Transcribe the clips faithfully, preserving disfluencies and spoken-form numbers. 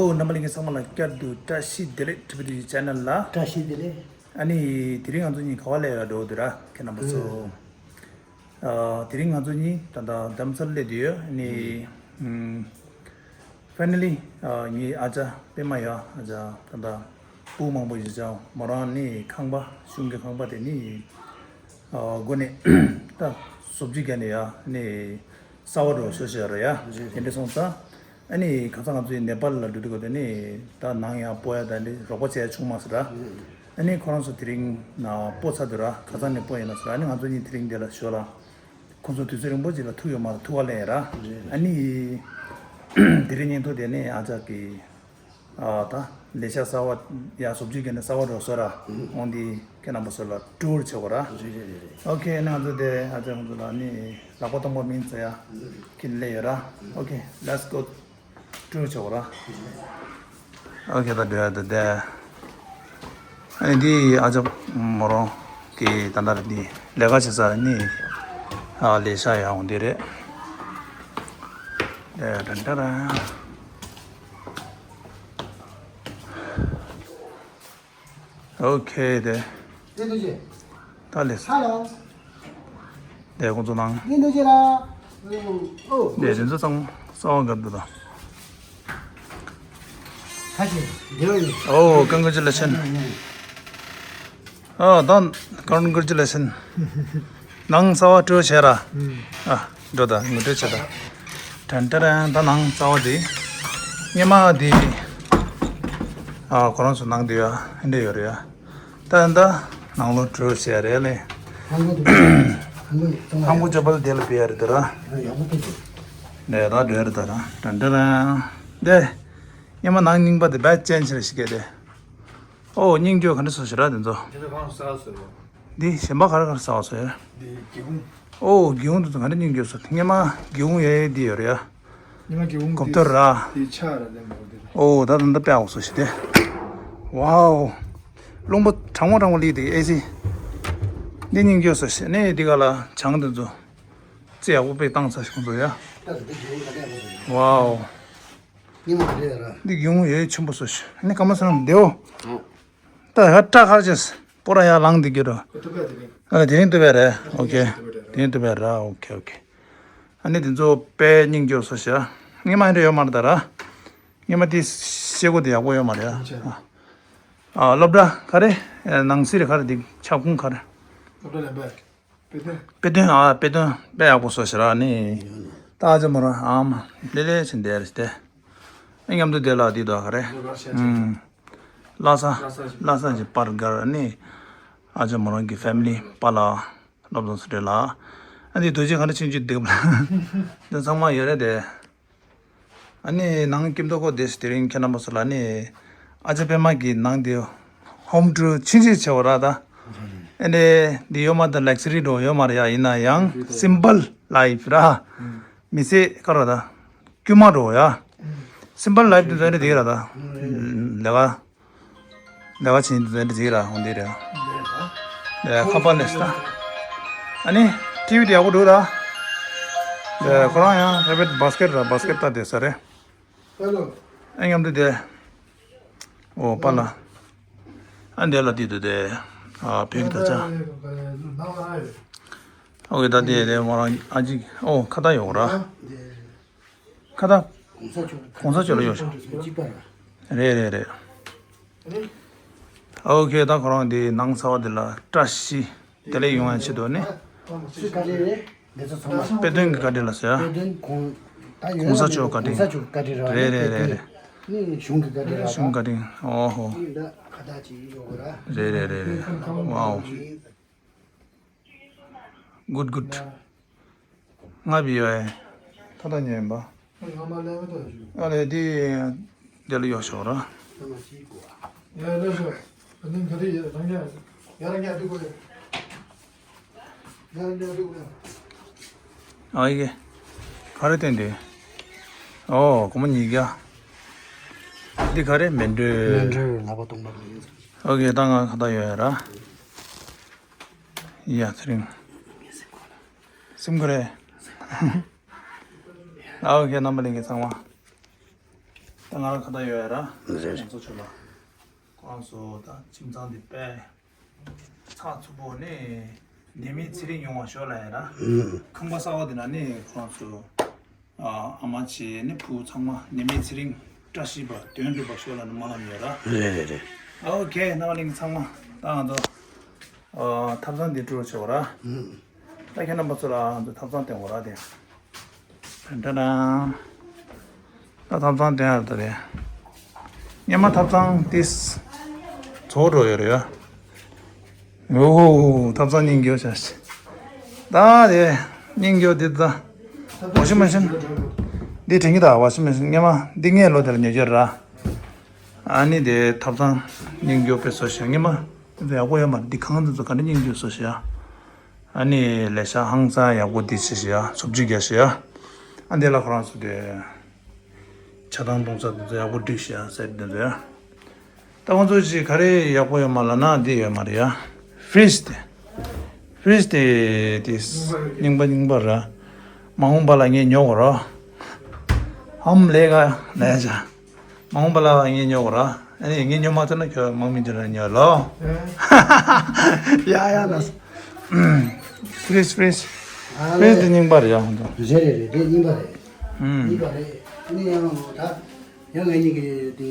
ཨོ། རྣམ་པ་ལྷན་རྒྱས་ཚང་མ་ལ་བསྐྱར་དུ་བཀྲ་ཤིས་བདེ་ལེགས། ཊི་བི་ཌི་ཅེ་ནལ་ལ། བཀྲ་ཤིས་བདེ་ལེགས། ཨ་ནི་དེ་རིང་ང་ཚོ་གཉིས་ག་བ་སླེབས་ཡོད་འགྲོ་འདུག་ར། ཁྱེད་རྣམ་པ་ཚོ། ཨ། དེ་རིང་ང་ཚོ་གཉིས་ད་ལྟ་རྡ་རམ་ས་ལ་སླེབས་བསྡད་ཡོད། ཨ་ནི། ཨམ། ཕའི་ནལ་ལི། ཨ། ངའི་ཨ་ཅག་པད་མ་ཡ། ཨ་ཅག་ད་ལྟ་སྤུ་གུ་མང་པོ་ཡོད་ཅག་མོ་རང་ནི་ཁང་པ། གཞུང་གི་ཁང་པ་དེ་ནི། ཨ། སྒོ་ནས་ད་བཟོ་བཅོས་བརྒྱབ་ནས་ཡ། ཨ་ནི་གསར་པ་འདྲ་བཟོ་བྱས་ར་ཡ། དེ་འདྲ་སོང་ཙང་། ཨ་ནི་ཁ་སང་ང་ཚོའི་ནེ་པཱལ་ལ་འགྲོ་དུས་སྐབས་དེ་ནི་ད་ནང་ཡང་སྤོ་ཡ་ད་འདི་རོགས་པ་བྱེད་ཡ་བྱུང་མ་སོང་ར། ཨ་ནི་ཁོ་རང་ཚོ་དེ་རིང་ནང་སྤོ་ཚར་འདུག་ར། ཁ་སང་ནས་སྤོ་ཡིན་ན་སོང་ར། ཨ་ནི་ང་ཚོ་གཉིས་དེ་རིང་འདི་ལ་ཞོར་ལ། ཁོང་ཚོ་དུས་ཚོད་རིང་པོ་ཅིག་ལ་ཐུག་ཡོད་མ་རེད། ཐུག་པ་ལེན་ཡ་ར། ཨ་ནི་དེ་རིང་ཉིན་ཐོ་དེ་ནི་ཨ་ཅག་གི། ཨ། ད་ལས་ཤག་གསར་པ་ཡ་བཟོ་བཅོས་བརྒྱབ་ནས་གསར་པ་འདྲ་བཟོ་ར། འོང་འདི་ཁྱེད་རྣམ་པ་ཚོ་ལ་ཊུར་བྱེད་དགོས་ར། རེད་རེད་རེད་རེད། ཨོ་ཁེ། ཨ་ནི་ང་ཚོ་དེ་ཨ་ཅག་ཁོང་ཚོ་ལ་ནི་ལག་པ་སྟོང་པ་མིན་ཟེར་ཡ་ཁྱེད་སླེབས་ཡོད་ར། ཨོ་ཁེ། Let's go. ཊུར་བྱེད་དགོས་ར། ཨོ་ཁེ། ད་འགྲོ་ཡ་ད་དེ། ཨ་ནི་འདི་ཨ་ཅག་མོ་རང་གི་ད་ལྟ་འདི་ལས་ཀ་བྱེད་ས་ནི། ཨ། ལས་ཤག་ཡ་འོང་འདི་རེད། དེ་ད་ད་ར། ཨོ་ཁེ། དེ། ཨེ་ཐུགས་རྗེ། ད་ལེ། ཧ་ལོ། དེ་ཁོང་ཚོ་ནང་། ཨེ་ཐུགས་རྗེ་ལགས། ཨོ། དེ་དེ་ཚོ་ཚང་གསར་པ་འགའ་འདུག་ད། ཁ་ཤས་འདི་བ་ཡིན། ཨོ། Congratulation. ཨ། ད་Congratulation. ནང་གསར་པ་སྤྲོད་བྱས་ར། ཨུམ། ཨ། འགྲོ་ད། ངོ་སྤྲོད་བྱེད་ད། དྲན་དྲན། ད་ནང་གསར་པ་འདི། སྔོན་མ་འདི། ཨ། ཁོ་རང་ཚོ་ནང་འདི་ཡ། འདི་ཡོད་རེད་ཡ། ད་ད་ནང་ལོགས་འགྲོ་བྱས་རེད་ལེ། ཧང་གོ་ཅོ་པལ་དེ་ལ་བེ་ཡ་རེད་ད་ར། ནས་ད་འགྲོ་རེད་ད་ར། དྲན་དྲན། དེ་སྔོན་མ་ནང་རྙིང་པ་དེ་བེད་ཅན་ཆེ་རེ་ཞིག་གས་དེ། ཨོ། རྙིང་རྒྱུ་ག་འདྲ་བཟོ་ཞིག་ར་དེ་ཚོ། དེ་ཚོ་གང་ས་སོ། འདི་གཞན་པ་ག་རེ་ག་རེ་ཟ་བ་བཟོ་ཡ། འདི་སྒེའུ་ཁུང་། ཨོ། སྒེའུ་ཁུང་དེ་ཚོ་ག་འདྲ་རྙིང་རྒྱུ་བཟོ། སྔོན་མ་སྒེའུ་ཁུང་ཡོད་ཡོད་འདི་ཡོད་རེད་ཡ། ཉི་མ་སྒེའུ་ཁུང་གོབ་ཏོ་ར། དེ་ཆ་ར་ལེན་པ་འདི་རེད། ཨོ། ད་ད་ད་དཔེ་ཡག་པོ་བཟོ་ཞིག་དེ། ཝའོ། རླུང་པོ་གྲང་མོ་གྲང་མོ་ལི་དེ་ཨེ་སི། འདི་རྙིང་རྒྱུ་བཟོ་ཞིག་ནས་འདི་ག་ལ་བྱང་དེ་ཚོ། རྩི་ཡག་པོ་དཔེ་བཏང་ཚར་ཞིག་ཁོང་ཚོ་ཡ། ད་དེ་སྒེའུ་ཁུང་ག་འདྲ་ཡག་པོ་བཟོ་ཡ། ཝའོ། ཉི་མ་ག་འདྲ་ཡ་ར། འདི་སྒེའུ་ཁུང་ཡོད་ཆེན་པོ་བཟོ་ཞིག་ནས་ག་མ་སོང་བདེའོ། ད་ཧ་ཏྲ་ཁར་ཅེས་པོ་ར་ཡ་ལང་འདི་གི་རོ། ཨ། དེ་རིང་དུ་བས་རེད། ཨོ་ཁེ། དེ་རིང་དུ་བས་ར། ཨོ་ཁེ། ཨོ་ཁེ། ཨ་ནི་དེ་ཚོ་དཔེ་རྙིང་རྒྱུ་བཟོ་ཞིག་སྔོན་མ་ཡིན་འདྲ་ཡོད་མ་རེད་ད་ར། སྔོན་མ་དེ་ཤེལ་སྒོ་དེ་ཡག་པོ་ཡོད་མ་རེད་ཨ། ཨ། སློབ་གྲྭ་ག་རེ། ནང་སྲིད་རེད་ག་རེ། དེ་ཁྱབ་ཁོངས་ག་རེ། སློབ་གྲྭ་ལས་འབད། དཔེ་སྟོན། དཔེ་སྟོན། ཨ། དཔེ་སྟོན་དཔེ་ཡག་པོ་བཟོ་ཞིག་ར་ནི། ད་ཨ་ཅག་མོ་རང་ཨ་མ་ལེ་ལེ་ཕྱིན་བསྡད་རེད་དེ། ཨ། མཉམ་དུ་བསྡད་ལ་དེ་དོ་ག་རེ། ཨུམ། ལྷ་ས། ལྷ་ས་ཅིག་པར་གར་ནི། ཨ་ཅག་མོ་རང་གི་ཕེ་མི་ལི་པཱ་ལགས་སློབ་སྦྱོང་སུ་རེད་ལ། ཨ་འདི་རྡོ་རྗེ་ག་འདྲ་ཆུང་ཆུང་འདུག་ལ། འདི་ཚང་མ་ཡོད་རེད་དེ། ཨ་ནི་ནང་ཀིམ་ཏོ་ཀོ་དེ་སི་དེ་རིང་ཁྱེད་རྣམ་པ་ཚོ་ལ་ནི་ཨ་ཅག་པད་མ་གི་ནང་དེ་ཧོམ་ཊུར་ཆུང་ཆུང་བྱེད་པ་ར་ད། ཨ་ནི་འདི་ཡོད་མ་ད་ལག་ཟི་རི་འགྲོ་ཡོད་མ་རེད་ཡ། ཡིན་ན་ཡང་སིམ་པལ་ལའིཕ་ར། མི་ཚེ་ག་ར་ད་དཀྱུས་མ་འགྲོ་ཡ། སིམ་པལ་ལའིཕ་དེ་ཚོ་འདི་ར་ད། ལས་ཀ་ལས་ཀ་བྱེད་འདི་འདྲ་ཟིག་ར་འོང་འདི་རེད། ལས་ཁ་པར་ལས་སྟ། ཨ་ནི་ཊི་ཝི་དེ་ཡག་པོ་འདུག་ར། ལས་ཁོ་རང་ཡང་རེ་བེད་བཱ་སི་ཀེཊ་ར་བཱ་སི་ཀེཊ་ལྟ་བསྡད་ས་རེད། ཨ་མཉམ་དུ་དེ། ཨོ་པཱ་ལགས། ཨ་འདི་ལ་དེ་དུ་དེ། ཨ་བོད་ཀྱི་ད་ཆ། ཨོ་ཀེ་ད་དེ་དེ་མོ་རང་ཨ་ཅིག་ཨོ་ཁ་ད་ཡོང་ར། ཁ་ད། གོང་ས་མཆོག་གོང་ས་མཆོག་ལ་ཡོད་ཤག་གཅིག་པ་ར། རེད་རེད་རེད། ཨོ་ཁེ། ད་ཁོ་རང་འདི་ནང་ཚ་བ་འདི་ལ་བཀྲ་ཤིས་བདེ་ལེགས་ཡོང་ཡ་ཆེད་དུ་ནི། སུ་ག་རེ་རེད། འདི་ཚོ་ཚང་མ་དཔེ་སྟོན་གྱི་བཀའ་དྲིན་ལ་ཟེར་ཡ། དཔེ་སྟོན་གོང་ད་ཡོད་གོང་ས་མཆོག་བཀའ་དྲིན། གོང་ས་མཆོག་བཀའ་དྲིན་ར། རེད་རེད་རེད་རེད། ནི་གཞུང་གི་བཀའ་དྲིན་ར། གཞུང་བཀའ་དྲིན། ཨོ་ཧོ། ནི་ད་ཁ་བཏགས་ཅིག་ཡོད་གོ་ར། རེད་རེད་རེད་རེད། ཝའོ། གུད་གུད། ང་བི་ཡོ་ཨེ། ཐ་ཐ་ཉན་པ། ཨ་ལེ་དེ། དེ་ལ་ཡོ་ཤོག་ར། ཨ་ཡེ། ག་རེ་བསྟན་དེ། ཨོ་སྒོར་མོ་ཉིས་བརྒྱ། འདི་ག་རེ་མེ་འགྲོས། མེ་འགྲོས་ལག་པ་སྟོང་པ་མེད། ཨོ་ཀེ། ད་ང་ཁ་ད་ཡོད་ཡ་ར། ཡ་ཚེ་རིང་། སེམས་ཁོ་རེད། ཨོ་ཀེ། རྣམ་པ་ལྷན་རྒྱས་ཚང་མ། ད་ང་རང་ཁ་བརྡ་ཡོད་ཡ་ར། རེད། ང་ཚོ་ཆོས་ལ། ཁོ་རང་ཚོ་ད་ཁྱིམ་ཚང་འདི་དཔེ་ཚགས་ཚུད་པོ་ནས་ནད་མེད་ཚེ་རིང་ཡོང་བ་ཤོག་ལབ་ཡ་ར། ཁང་པ་གསར་པ་འདི་ན་ནས་ཁོ་རང་ཚོ་ཨ་མ་བྱས་ནས་བུ་ཚང་མ་ནད་མེད་ཚེ་རིང་བཀྲ་ཤིས་པ་དོན་འགྲུབ་པ་ཤོག་ལབ་ནས་སྨོན་ལམ་ཡོད་ར། རེད་རེད་རེད། ཨོ་ཁེ། རྣམ་པ་གླིང་གི་ཚང་མ་ད་ང་ཚོ་ཨ་ཐབ་ཚང་འདི་ཊུར་བྱེད་དགོས་ར། ད་ཁྱེད་རྣམ་པ་ཚོ་ལ་ང་ཚོ་ཐབ་ཚང་སྟོན་དགོས་ར་དེ། ད་ད་ད། ད་ཐབ་ཚང་དེ་ཡར་ད་རེད། སྔོན་མ་ཐབ་ཚང་ཏིས་ཚོ་འགྲོ་ཡོད་རེད་ཡ། ཨོ་ཐབ་ཚང་རྙིང་རྒྱུ་ཤ་ཤ། ད་དེ་རྙིང་རྒྱུ་དེ་ད། ཝ་ཤིང་མེ་ཤིན། འདི་དྲན་གྱི་ད་ཝ་ཤིང་མེ་ཤིན་སྔོན་མ་འདི་ངའི་ལོ་དེ་ལ་ཉོ་རྒྱུ་ར། ཨ་ནི་དེ་ཐབ་ཚང་རྙིང་རྒྱུ་དཔེ་བཟོ་ཤ་སྔོན་མ་དེ་ཡག་པོ་ཡོད་མ་རེད། འདི་གང་དེ་ཚོ་ག་འདྲ་རྙིང་རྒྱུ་བཟོ་ཤ་ཡ། ཨ་ནི་ལས་ཤག་ཧང་སང་ཡག་པོ་འདི་བྱས་ཤག་ཡ། སོབ་ཅི་རྒྱག་ཤག་ཡ། ཨ་འདི་ལ་ཁོ་རང་ཚོ་དེ་ཆ་ཚང་གཏོང་ས་དེ་ཚོ་ཡག་པོ་བསྒྲིགས་ཤག་ཡ། སེ་ཊི་དེ་ཚོ་ཡ། ད་ཁོང་ཚོ་ཅིག་ག་རེ་ཡག་པོ་ཡོད་མ་ལབ་ན་འདི་ཡོད་མ་རེད་ཡ། ཕི་རིཇ་དེ། ཕི་རིཇ་དེ་དེ་རྙིང་པ་རྙིང་པ་ར། མ་འོངས་པ་ལ་ངས་ཉོ་དགོས་ར། ཧམ་ལས་ཀ་ལས་བྱ། མ་འོངས་པ་ལ་ངས་ཉོ་དགོས་ར། ཨ་ནི་ངས་ཉོ་མ་ཐུབ་ན་ཁྱོད་དམག་མི་འདི་ལ་ཉོ་ལོ། ཡ་ཡ་ལ། ཕི་རིཇ་ཕི་རིཇ། ཕི་རིཇ་དེ་རྙིང་པ་རེད་ཡ་ཧོན་ཏོ། རེད་རེད་རེད། དེ་རྙིང་པ་རེད། ཨུམ། རྙིང་པ་རེད། ཨ་ནི་ཡང་ད་ཡང་ང་གཉིས་ཀྱི་དེ་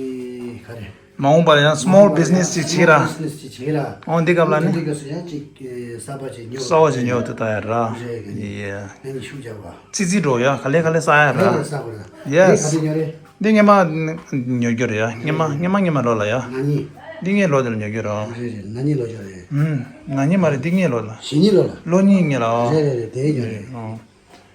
ག་རེ། མ་འོངས་པར་ཡང་སི་མོལ་བི་ཛི་ནེ་སི་ཅིག་བྱེད་ར། སི་མོལ་བི་ཛི་ནེ་སི་ཅིག་བྱེད་ར། འོ་འདི་སྐབས་ལ་ནི། འདི་སྐབས་སུ་ཡང་ཅིག་གསར་པ་ཅིག་ཉོ། གསར་པ་ཅིག་ཉོ་ཐུབ་ད་ཡ་ར། རེད་ག་ནི། ཡེ། ཨ་ནི་ཤུགས་རྒྱག་པ། ཙི་ཙི་འགྲོ་ཡ་ག་ལེ་ག་ལེ་ས་ཡ་ར། ག་ལེ་ག་ལེ་ས་གོ་ར། ཡེ་སི། འདི་ག་དུས་ཉོ་རེད། འདི་སྔོན་མ་ཉོ་རྒྱུ་རེད་ཡ། སྔོན་མ་སྔོན་མ་སྔོན་མ་ལོ་ལ་ཡ། ན་ནིང་། འདི་ངའི་ལོ་དེ་ལ་ཉོ་རྒྱུ་རེད། རེད་རེད། ན་ནིང་ལོ་ཅོག་རེད། ཨུམ། ན་ནིང་མ་རེད། འདི་ངའི་ལོ་ལ། ཞེ་གཉིས་ལོ་ལ། ལོ་གཉིས་སྔོན་ལ་ཨོ། རེད་རེད་རེད། དེ་ཉོ་རེད། ཨོ།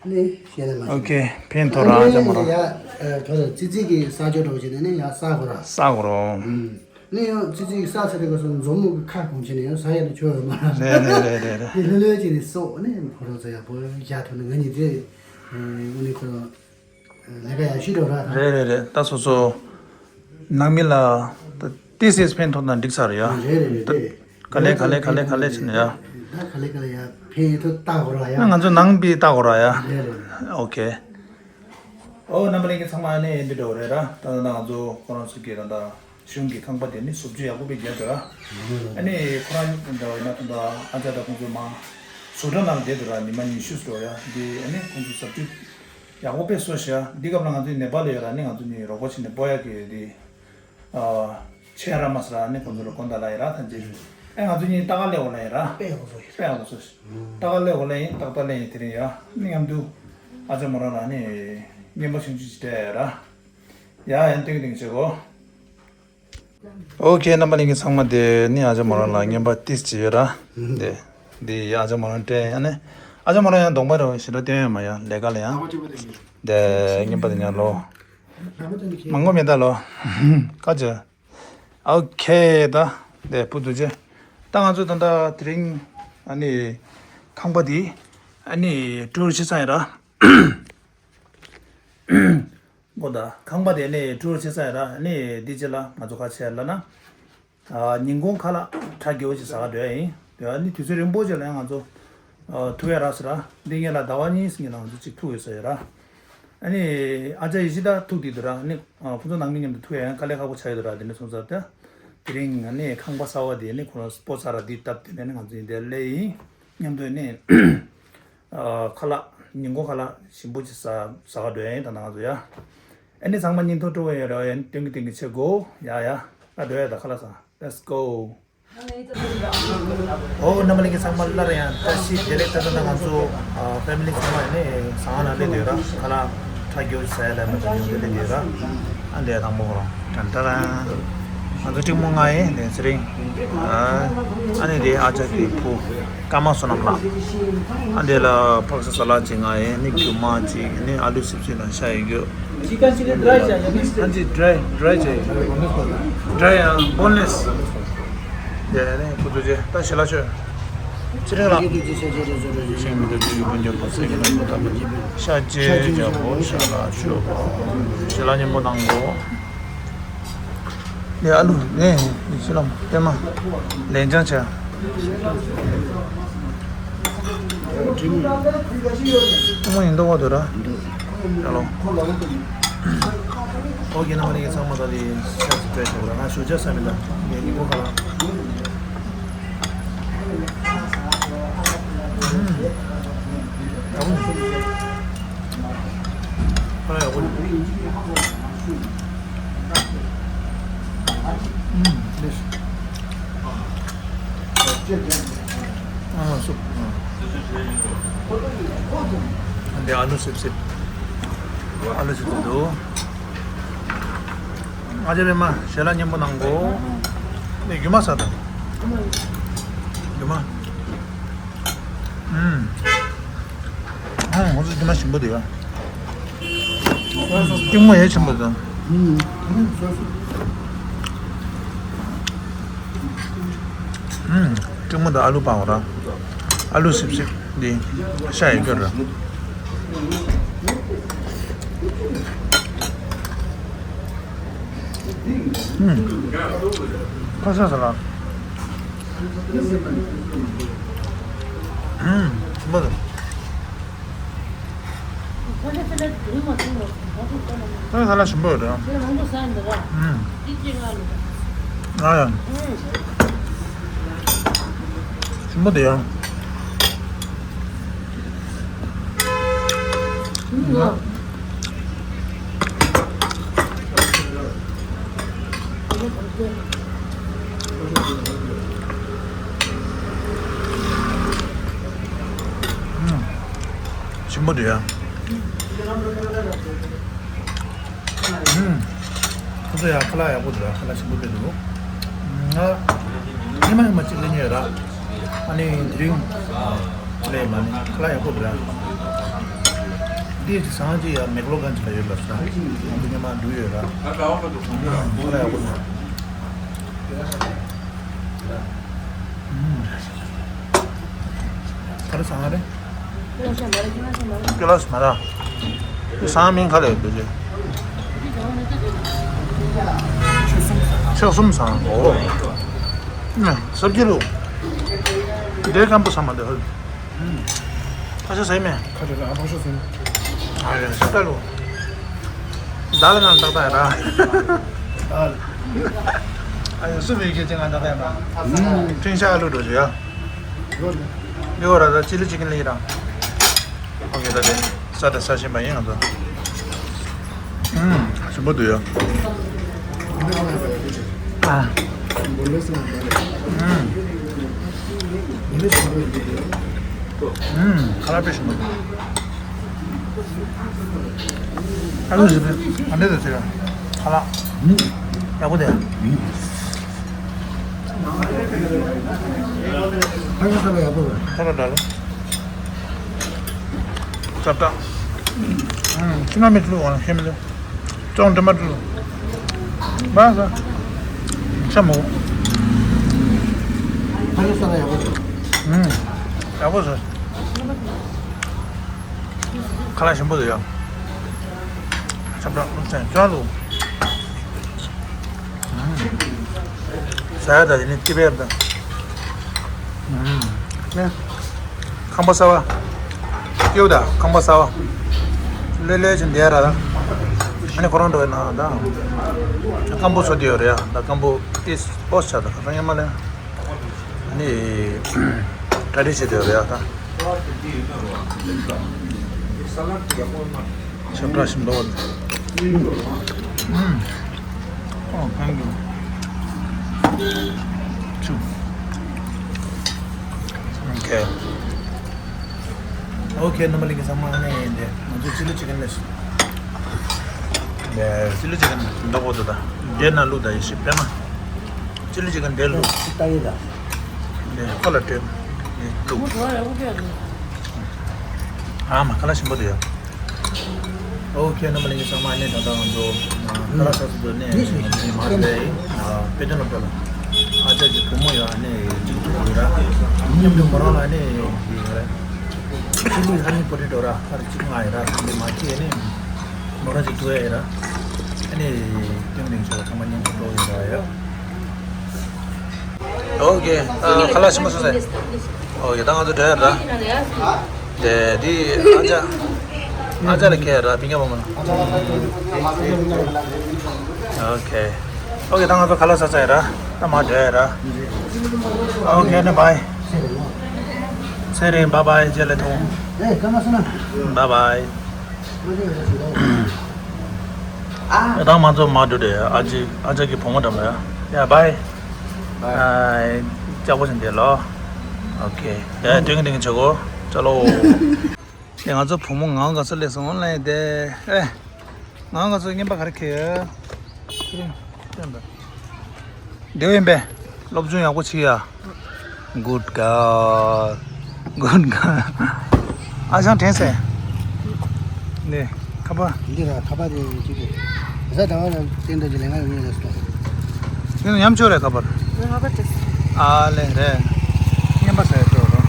ནི་ཤེས་ན་མ་ཤེས། ཨོ་ཁེ། ཕན་ཐོགས་རང་ཅག་མ་རང་། ཡ་ཐོག་ལ་ཙི་ཙི་གི་ས་ཆ་འགྲོ་བྱས་ནས་ནི་ཡ་ས་གོ་ར། ས་གོ་ར། ཨུམ། ནི་ཡང་ཙི་ཙི་གི་ས་ཚ་དེ་ག་སོང་མཛོ་མོ་གི་ཁ་གོང་ཆེ་ནས་ཡང་ས་ཡ་ནི་ཆོ་ཡོད་མ་ར། རེད་རེད་རེད་རེད་རེད། དེ་ལྷོད་ལྷོད་ཅིག་ནས་སོག་ནི་ཁོ་རང་ཚོ་ཡག་པོ་བཞག་ཐུབ་ན་ང་གཉིས་དེ་ཨུ་ནི་ཁོ་རང་ལས་ཀ་ཡག་ཤོས་འགྲོ་ར། རེད་རེད་རེད། ད་སོ་སོ་ནང་མི་ལ་ད་ཏི་སི་ཨེས་ཕན་ཐོགས་ན་འགྲིག་ས་རེད་ཡ། རེད་རེད་རེད་རེད། ག་ལེ་ག་ལེ་ག་ལེ་ག་ལེ་བྱས་ནས་ཡ། ད་ག་ལེ་ག་ལེ་ཡ་ཕན་ཐོགས་ལྟ་དགོས་ར་ཡ། ང་ཚོ་ནང་པའི་ལྟ་དགོས་ར་ཡ། རེད་རེད། ཨོ་ཁེ། ཨོ་རྣམ་པ་ལྷན་རྒྱས་ཚང་མ་ནས་འདི་འགྲོ་རེད་ར། ད་ད་ང་ཚོ་ཁོ་རང་ཚོ་གི་ད་ད་གཞུང་གི་ཁང་པ་དེ་ནི་བཟོ་བཅོས་ཡག་པོ་བྱས་རྒྱག་འདུག་ར། ཨ་ནི་ཁོ་རང་འདྲ་བ་ཡིན་ན་ད་ད་ཨ་ཅག་དང་ཁོང་ཚོ་མ་བཟོ་གྲྭ་ནང་བསྡད་འདུག་ར། ཉི་མ་ཉི་ཤུ་ཙམ་ཡ་འདི་ཨ་ནི་ཁོང་ཚོ་བཟོ་བཅོས་ཡག་པོ་དཔེ་བཟོས་ཤག་འདི་སྐབས་ལ་ང་ཚོ་ནེ་པཱལ་ལ་ཡོད་ར། ནི་ང་ཚོ་ནི་རོགས་པ་བྱེད་ནས་སྤོ་ཡག་གི་འདི་ཨ་ཆེ་ར་མ་ཟེར་ར། ནི་ཁོང་ཚོ་ལ་དགོངས་དག་ལ་ཡོད་ར། ཐམས་ཅད་ཨེ་ང་ཚོ་གཉིས་ལྟ་ག་སླེབས་འོ་ལ་ཡོད་ར། དཔེ་ཡག་པོ་བཟོ་ཤག་དཔེ་ཡག་པོ་བཟོ་ཤག་ལྟ་ག་སླེབས་འོ་ལ་ཡིན། ཏག་ཏག་སླེབས་ཡིན། དེ་རིང་ཡ་ནི་མཉམ་དུ་ཨ་ཅག་མོ་རང་ལ་ནི་རྔན་པ་ཆུང་ཆུང་ཅིག་སྤྲད་ཡོད་ར། ཡ་ཡན་ཏིང་ཏིང་བྱེད་གོ། ཨོ་ཁེ། རྣམ་པ་ལྷན་རྒྱས་ཚང་མ་དེ་ནི་ཨ་ཅག་མོ་རང་ལ་རྔན་པ་ཏིས་ཅིག་ཡོད་ར། དེ་དེ་ཡ་ཨ་ཅག་མོ་རང་སྤྲད་ཡ་ནི་ཨ་ཅག་མོ་རང་ཡང་གདོང་པ་རེ་བ་ཞེ་དྲག་སྟོན་ཡོད་མ་ཡ། ལས་ཀ་ལ་ཡ་དེ་རྔན་པ་དེ་ཉར་ལོ། མང་པོ་མེད་ད་ལོ། ཀ་ཅི། ཨོ་ཁེ། ད་དེ་བུ་དུ་ཅེ། ད་ང་ཚོ་ད་ལྟ་དེ་རིང་ཨ་ནི་ཁང་པ་དེ་ཨ་ནི་ཊུར་བྱེད་ས་ཡིན་ར། གོ་ད་ཁང་པ་དེ་ནི་ཊུར་བྱེད་ས་ཡིན་ར། ནི་འདི་རྗེས་ལ་ང་ཚོ་ག་བྱེད་ལབ་ན། ཨ་ཉིན་གུང་ཁ་ལག་ཁྲ་རྒྱལ་པོ་ཅིག་ཟ་ག་འགྲོ་ཡ་ཡིན། དེ་ནི་དུས་ཚོད་རིང་པོ་ཅིག་ལ་ཡང་ང་ཚོ་ཨ་ཐུག་ཡ་རག་སོང་ར། འདི་ངེད་ལ་ཟླ་བ་གཉིས་ངེད་ལ་ང་ཚོ་གཅིག་ཐུག་ཡོད་ས་ཡོད་ར། ཨ་ནི་ཨ་ཅག་ཡེ་ཤེས་ད་ཐུག་བསྡད་འདུག་ར། ནི་ཨ་ཁོ་ཚོ་ནང་མི་མཉམ་དུ་ཐུག་ཡ་ཡང་དཀའ་ལས་ཁག་པོ་ཆགས་ཡོད་འདུག་ར། དེ་ནི་སོང་ཙང་ད་དེ་རིང་ནི་ཁང་པ་གསར་པ་དེ་ནི་ཁོ་རང་སྤོ་ཚར་ར། དེ་སྟབས་བདེ་ནས་ནི་ང་ཚོ་ཡིན་དེ་སླེབས་ཡིན། མཉམ་དུ་ནི་ཨ་ཁ་ལག་ཉིན་གུང་ཁ་ལག་ཞིམ་པོ་ཅིག་ཟ་ཟ་ག་འགྲོ་ཡ་ཡིན་ད་ནང་ང་ཚོ་ཡ། ཨ་ནི་ཚང་མ་སྙིང་ཐག་སྤྲོ་བོ་ཡོད་རེད་བ། ཡ་ནི་སྟོན་གི་སྟོན་གི་བྱེད་དགོས་ཡ་ཡ། ད་འགྲོ་ཡ་ད་ཁ་ལག་ཟ། Let's go. ཨོ་རྣམ་པ་ལྷན་རྒྱས་ཚང་མ་སླར་ཡང་བཀྲ་ཤིས་བདེ་ལེགས། ད་ལྟ་ང་ཚོ་ཨ་ཕེ་མི་ལི་ཚང་མ་ནི་ཟ་ཁང་ནང་སླེབས་ཡོད་ར། ཁ་ལག་ཁྲ་རྒྱུ་ཟ་ཡ་ལ་མི་ཚང་མ་སླེབས་ཡོད་ར། ཨ་འདི་དང་པོ་ཁོ་རང་ཏན་ཏན་ང་ཚོ་ཀྲིག་མོ་ང་ཡིན། དེ་ཚེ་རིང་ཨ་ནི་དེ་ཨ་ཅག་གི་བུ་ཀརྨ་བསོད་ནམས་ལགས། ཨ་འདི་ལ་ཕག་ས་ས་ལ་ཅིག་ང་ཡིན། ནི་རྒྱུ་མ་ཅིག་ནི་ཨ་ལུ་སིབ་སིབ་ལ་ཤ་ཡི་རྒྱུ། Chicken chili dry चाहिए, mix? हाँ जी, dry, dry चाहिए। Dry, हाँ, boneless। ཡ་ནི་ཁོ་ཚོ་ཅེ་ད་ཞལ་ལག་མཆོད། ཚེ་རིང་ལགས། ཤིང་མི་འདུག་ཅིག་འབུལ་འགྱུར་བ་ཟེར་གྱི་ལ་མོ་ཐམ་པ་ཅིག་ཤ་ཅེ་རྒྱ་བོ་ཞལ་ལག་མཆོད། ཞལ་ལག་མཉེས་པོ་གནང་གོ། ནི་ཨ་ལུ་ནི་ཤི་ལམ་པད་མ་ལན་ཅང་ཆ། ཨ་མ་ཡིན་མདོག་བ་འདུག་ར། ཨ་ལོ། ཨོ་ཁེ། རྣམ་པ་ལྷན་རྒྱས་ཚང་མ་ད་ལྟ་ཤ་ཚ་སྤྲད་བྱས་པ་ར། ང་ཞུ་ཆ་ས་མི་ད་ངའི་ཉིན་གུང་ཁ་ལ། ཨུམ། ཡག་པོ་འདུག་ཁ་ལག་ཡག་པོ་འདུག་ཨུམ། ལེགས། ཨ་སུབ། ཨ་འདི་ཨ་ལུ་སིབ་སིབ། ཨ་ལུ་སིབ་སིབ་འདུག་ང་ཚོ་པད་མ་ཞལ་ལག་མཉེས་པོ་གནང་གོ་ནས་རྒྱུ་མ་ཟ་དང་། རྒྱུ་མ། ཨུམ། ཨ་ང་ཚོ་རྒྱུ་མ་ཞིམ་པོ་འདུག་ཡ། ཨུམ། གཅིག་མོ་ཡ་ཆེན་པོ་དང་། ཨུམ། ཨུམ། ཀྲིག་མོ་དང་ཨ་ལུ་སྤང་བ་ར། ཨ་ལུ་སིབ་སིབ་འདི་ཤ་ཡི་སྐྱོར་ར། ཨུམ། ཁ་ཤ་ཟ་ལ། ཨུམ། ཞིམ་པོ་འདུག་ཁ་ཤ་ཟ་ལ་ཞིམ་པོ་ཡོད་རེད། ཨུམ། ང་ཡང་། ཞིམ་པོ་འདུག་ཡ། ཨུམ། ཞིམ་པོ་འདུག་ཡ། ཨུམ། ཁོ་ཚོ་ཡ་ཁ་ལག་ཡག་པོ་འདུག་ཁ་ལག་ཞིམ་པོ་དཔེ་འདུག་ང་ཉི་མ་ཉི་མ་གཅིག་ལེན་ཡོད་ར། ཨ་ནི་དེ་རིང་ལས་མ་ནི་ཁ་ལག་ཡག་པོ་འདུག་ར། འདི་ཡི་སང་ཅིག་ཡ་མེག་ལོ་གན་ཅིག་ལ་ཡོད་ལབ་ས། ང་ཚོ་ཉི་མ་འགྲོ་ཡོད་ར། ཁ་ལག་ཡག་པོ་འདུག་ག་རེ་ཟ་ང་རེད། ཀི་ལོ་སི་མ་ར། ཁྱོད་ཟ་མིན་ག་ལས་འདུག་ཅེ། ཆོས་གསུམ་ཟ། ཨོ། ཟབ་རྒྱས་ལུ། འདྲེ་སྐམ་པོ་ཟ་མ་འདུག་ཧོལ། ཁ་ཤ་ཟ་མེད། ཁ་ཤ་ཟ་ཨ་ཕག་ཤ་ཟ། ཨ་ཡ་ཤ་ཏ་ལུ། ད་ལ་ང་ཏག་ཏག་ཡ་ར། ཨ་ཡ་སུ་བའི་གེ་ཅི་ང་ཏག་ཏག་ཡ་ར། ཁྲིན་ཤ་ཨ་ལུ་འགྲོ་ཅི་ཡ། ཡོད་ར་ད་ཅི་ལི་ཅི་ཀན་ལི་ར། ཨོ་ཁེ་ད་དེ་ས་ད་ས་ཤེས་པ་ཡིན་ང་ཚོ། ཨུམ། ཞིམ་པོ་འདུག་ཡ། ཨ། ཨུམ། ཨུམ། ཁ་ལག་དཔེ་ཞིམ་པོ་འདུག་ཨ་ལུ་ཞིམ་པོ་ཨ་འདྲ་དུ་ཟེར་ཡ། ཁ་ལག་ཡག་པོ་དེ། ཨ་ཡ་ཁ་ལག་ཡག་པོ་རེད། ཁ་ལག་འདྲ་རེད། ཙབ་ཙབ། ཨུམ། ཁྱི་ང་མི་ཐུལ་བ་ཤེས་མི་ཐུལ། ཅོང་དྲི་མ་དྲི་ལོ། མ་ཟ། ཤ་མོ། ཕ་ནི་ས་ན་ཡག་པོ་ཟ། ཨུམ། ཡག་པོ་ཟ། ཁ་ལག་ཞིམ་པོ་ཟ་ཡ། ཤ་བྲག་ལུག་སེང་ཅོང་ལུ། ཨུམ། ཟ་ཡ་ད་དེ་ནི་ཏི་བེར་ད། ཨུམ། ནི། ཁམ་པ་སོ་བ། ཀེའུ་ད་ཁམ་པ་སོ་བ། ལེ་ལེ་ཅན་དེ་ར་ད། ཨ་ནི་ཁོ་རང་འགྲོ་ཡ་ན་ད། སྐམ་པོ་ཚོ་དེ་ཡོད་རེད་ཡ། ད་སྐམ་པོ་ཏིས་པོས་ཆ་ད་ཁ་སང་ཡ་མ་ལེ། ཨ་ནི་གྲ་སྒྲིག་བྱེད་དེ་ཡོད་རེད་ཡ་ད། ཤ་བྲག་ཞིམ་པོ། ཨུམ། ཨོ། Thank you. Two. Okay. Okay, རྣམ་པ་ལྷན་རྒྱས་ཚང་མ་ཨ་ནི་འདི་ང་ཚོ་ཅི་ལི་ཅི་ཀན་ལས། ཅི་ལི་ཅི་ཀན་འདི་པོ་འདི་ད། འདི་ན་ལུག་ད་ཡེ་ཤེས་པད་མ། ཅི་ལི་ཅི་ཀན་འདི་ལུག་ཅི་ལྟ་ཡི་ད། འདི་ཁོ་ལ་སྤྲད། འདི་ལུག་ཨ་མ་ཁ་ལག་ཞིམ་པོ་འདུག་ཡ། ཨོ་ཁེ། རྣམ་པ་ལྷན་རྒྱས་ཚང་མ་ཨ་ནི་ད་ལྟ་ང་ཚོ་ཨ་ཁ་ལག་ཟ་ས་འགྲོ་ནས་ང་ཚོ་མ་རེད། ཨ་དཔེ་སྟོན་སློབ་གྲྭ་ལ་ཨ་ཅག་གི་བུ་མོ་ཡོད། ཨ་ནི་གཅིག་ཐུག་ཡོད་ར། མཉམ་དུ་མོ་རང་ལ་ཨ་ནི་ཡོད་ར། ཅི་ལི་ཧ་ནི་པོ་ཏེ་ཏོ་ར་ཧ་རི་གཅིག་ང་ཡོད་ར། ཨ་ནི་མ་ཁི་ཨ་ནི་མོ་རང་གཅིག་ཐུག་ཡ་ཡོད་ར། ཨ་ནི་ཏིང་ཏིང་ཆོ་ཚང་མ་མཉམ་དུ་འགྲོ་ཡོད་ར་ཡ། ཨོ་ཁེ། ཨ་ཁ་ལག་ཞིམ་པོ་ཟ་ས། ཨོ་ཁེ། ད་ང་ཚོ་འགྲོ་ཡ་ར། དེ་དེ་ཨ་ཅག་ཨ་ཅག་ལ་ཁེལ་ར་པིང་ཡ་བ་མ་ན། ཨོ་ཁེ། ཨོ་ཁེ། ད་ང་ཚོ་ཁ་ལག་ཟ་ཚར་ཡ་ར། ད་མ་འདྲ་ཡ་ར། ཨོ་ཁེ། ན་བའི། ཚེ་རིང་། བའི་བའི། རྗེས་ལ་ཐུག། བའི་བའི། ད་ང་ཚོ་མ་འགྲོ་དེ། ཨ་ཅག་ཨ་ཅག་གི་བུ་མོ་འགྲམ་ལ་ཡ། ཡ་བའི། ཨ་ལྕགས་པོ་ཞིག་འདེད་ལོ། ཨོ་ཁེ། ཡ་ཏིང་ཏིང་བྱེད་གོ། ཅ་ལོ། དེ་ང་ཚོ་བུ་མོ་ངག་དབང་དགའ་ཚོར་སླེབས་སོང་ལབ་ཡིན་དེ། ཨེ། ངག་དབང་དགའ་ཚོར་རྔན་པ་ག་རེ་ཁྱེར་ཡོད། ཁྱེར་ཡིན་བསྟན་པ། བདེ་པོ་ཡིན་པས། སློབ་སྦྱོང་ཡག་པོ་བྱེད་ཡ། Good girl. Good girl. ཨ་ཞང་དྲན་སོང་། ནས་ཁ་པར། འདི་ར་ཁ་པར་དེ་ཅིག་རེད། བཟའ་ཟླ་བ་ལ་བསྟན་འགྲོ་གི་ལས་ང་ཡོང་ངེས་རེད་ཟེར། དེ་ནི་ཉམས་ཆོག་རེད་ཁ་པར། ང་ཁ་པར་དེ། ཨ་ལེ་རེད། རྔན་པ་ཟ་ཡ་སྤྲོ་རོ།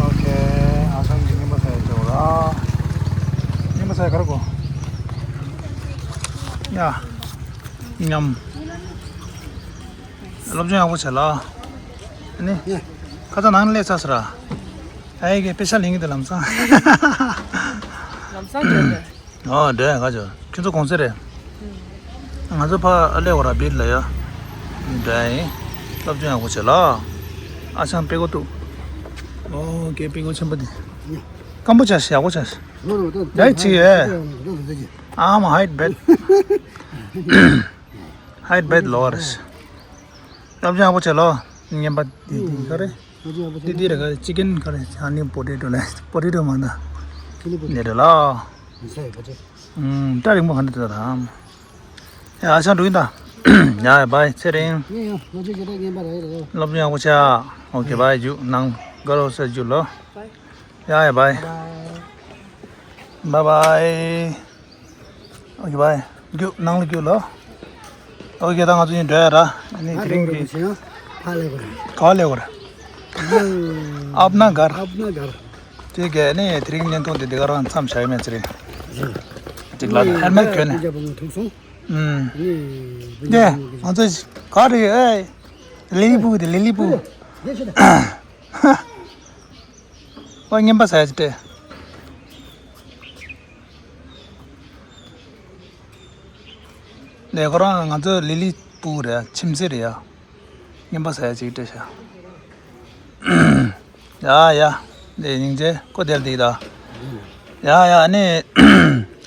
ཨོ་ཁེ། ཨ་ཞང་གི་རྔན་པ་ཟ་ཡ་སྤྲོ་ར། རྔན་པ་ཟ་ཡ་ག་རེ་དགོས། ཡ། ཉམས། སློབ་སྦྱོང་ཡག་པོ་བྱེད་ལ། ཨ་ནི། ཡ། ཁ་ཚ་ནང་ནས་སླེབས་ཚར་སོང་ར། ཨ་ཡེ་གི་པེ་ཤ་ལེན་གི་འདུག་ལམ་སང་། ལམ་སང་འགྲོ་རེད། ཨོ་འགྲོ་ཡ་ག་ཅོ། ཁྱོད་ཚོ་གུང་སེང་རེད། ང་ཚོ་ཕ་ཨ་ལེ་བ་ར་བིར་ལ་ཡ། འགྲོ་ཡ་ཡིན། སློབ་སྦྱོང་ཡག་པོ་བྱེད་ལ། ཨ་ཞང་དཔེ་གོ་འདུག་ཨོ་ཁེ། དཔེ་གོ་ཆེན་པོ་འདི། སྐམ་པོ་བྱས་ཤག་ཡག་པོ་བྱས་ཤག་ཡ་ཡི་ཅི་ཡོད། I'm height bad. Height bad lower. སློབ་སྦྱོང་ཡག་པོ་བྱེད་ལོ། རྔན་པ་འདི་འདི་ག་རེ། འདི་འདི་རེད་ག་རེ། ཅི་ཀན་ག་རེ། ཨ་ནི་པོ་ཏེ་ཏོ་ལ། པོ་ཏེ་ཏོ་མ་ད། འདི་རེད་ལ། ཨུམ། སྐྲ་རིང་པོ་ག་འདྲ་འདུག་དམ། ཡ་ཨ་ཞང་འགྲོ་ཡིན་ད། ཡ་ཡ་བའི། ཚེ་རིང་། སློབ་སྦྱོང་ཡག་པོ་བྱ། ཨོ་ཁེ་བའི། རྒྱུགས་གནང་། དགའ་རོགས་ཟེར་རྒྱུགས་ལོ། ཡ་ཡ་བའི། བའི་བའི། ཨོ་ཁེ་བའི། རྒྱུགས་ནང་ལ་རྒྱུགས་ལོ། ཨོ་ཁེ། ད་ང་ཚོ་ཡིན་འགྲོ་ཡ་ར། ཨ་ནི་དེ་རིང་གི། ཕ་ལེ་གོ་ར། ག་ལེ་གོ་ར། ཨབ་ན་གར། ཨབ་ན་གར། དེ་ག་ནི་དེ་རིང་བརྙན་ཐུང་དེ་འདི་ག་རང་མཚམས་བཞག་ཡོད་མེད་ཚེ་རིང་། ཅིག་ལ་ཧེལ་མེད་གྱོན་ནས། ཐུག་སོང་། ཨུམ། དེ་ང་ཚོ་ག་རེ། ཨེ། ལི་ལི་པུ་དེ་ལི་ལི་པུ། ཨོ་རྔན་པ་ཟ་ཡ་ཅིག་སྤྲད། ལས་ཁོ་རང་ང་ཚོ་ལི་ལི་པུ་རེད། ཁྱིམ་མཚེས་རེད་ཡ། རྔན་པ་ཟ་ཡ་ཅིག་སྤྲད་ཤག་ཡ་ཡ། ལས་སྙིང་རྗེ་ཁོ་དེར་དེ་ད། ཡ་ཡ། ཨ་ནི།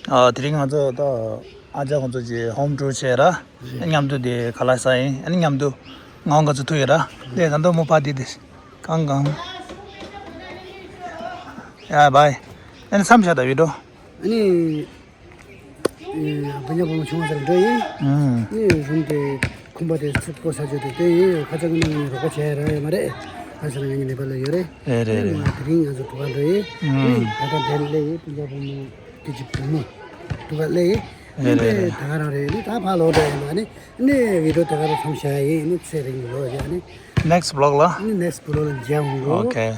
ཨ་དེ་རིང་ང་ཚོ་ད་ཨ་ཅག་ཁོང་ཚོ་གི་ཧོམ་ཊུར་བྱས་ར། མཉམ་དུ་དེ་ཁ་ལག་ཟ་ཡིན། ཨ་ནི་མཉམ་དུ་ངང་ག་ཚོ་ཐུག་ཡོད་ར། དེ་ད་དུང་མོ་པ་དེ་དེ། གང་གང་། ཡ་བའི། ཨ་ནི་མཚམས་བཞག་ད་བི་ཌི་ཡོ། ཨ་ནི། ཨེ། བུ་ཉག་བུ་མོ་ཆུང་བ་ཟེར་འགྲོ་ཡིན། ཨུམ། ཨ་ནི་རུམ་དེ་ཁང་པ་དེ་ཚུགས་པོ་ས་ཆ་དེ་དེ་ཡིན། ཁ་ཚ་ངོ་མ་ངོ་རོགས་པ་བྱས་ར་ཡོད་མ་རེད། ཁ་ཚ་ངོ་ངོ་ནེ་པ་ལ་ཡོད་རེད། རེད་རེད་རེད། ཨ་ནི་མ་དེ་རིང་ང་ཚོ་དུ་བ་འགྲོ་ཡིན། ཨུམ། ཨ་ནི་ད་དེ་ལས་ཡིན། བུ་ཉག་བུ་མོ་དེ་ཅི་བུ་མོ་དུ་བ་ལས་ཡིན། རེད་རེད་རེད། ཨ་ནི་ད་ག་རང་རེད། ཨ་ནི་ད་ཕ་ལོག་འགྲོ་ཡིན་པ། ཨ་ནི་ཨ་ནི་བི་ཌི་ཡོ་དེ་ག་རང་མཚམས་བཞག་ཡིན། ཨ་ནི་ཚེ་རིང་ལོ་ཡ། ཨ་ནི་next vlog ལ། ཨ་ནི་next vlog ལ་མཇལ་འོང་། ཨོ་ཁེ།